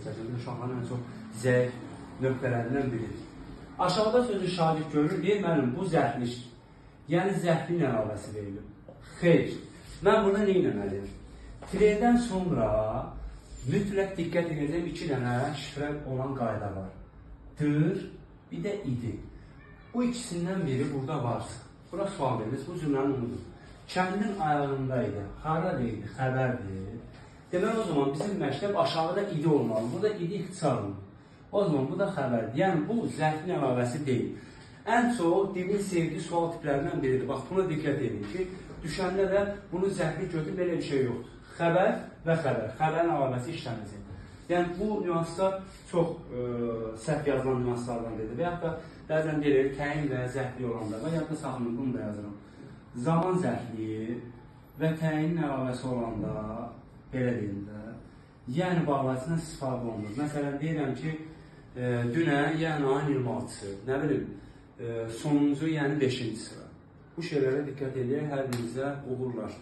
çəkin. Uşaqların ən çox zəif nöqtələrindən biridir. Aşağıda sözü şagird görür, deyir müəllim, bu zərflikdir. Yəni zərflik əlavəsi verilib. Xeyr. Mən burada nə etməliyim? Tirdən sonra mütləq diqqət edəcəm, 2 dənə şifrə olan qayda var. Dır, bir də idi. Bu ikisindən biri burada varsa, bura sual verilir, bu cümləni unudun. Kəndin ayağında idi, hara deyildi, xəbərdir. Deməli, o zaman bizim məktəb aşağıda idi olmalı. Burada idi ixtisar olunur. O zaman bu da xəbərdir. Yəni, bu zərfin əlavəsi deyil. Ən çox dibin sevdiyi sual tiplərindən biridir. Bax, buna diqqət edin ki, düşəndə də bunu zərfli götürüb belə bir şey yoxdur. Xəbər və xəbər. Xəbərin əlavəsi işləməcək. Yəni, bu nüanslar çox səhv yazılan nüanslardan biridir. Və yaxud da bəzən deyilir, təyin və zərfli olanda və yaxud da saxlayın, bunu da yazıram. Zaman zərfliyi və təyinin əlavəsi olanda, belə deyim də, yəni bağlayıcısından istifadə olunur. Məsələn, deyirəm ki, dünən, yəni ayın 26-sı, nə bilim, sonuncu, yəni 5-ci sıra. Bu şeylərə diqqət edək, hər birinizə uğurlar.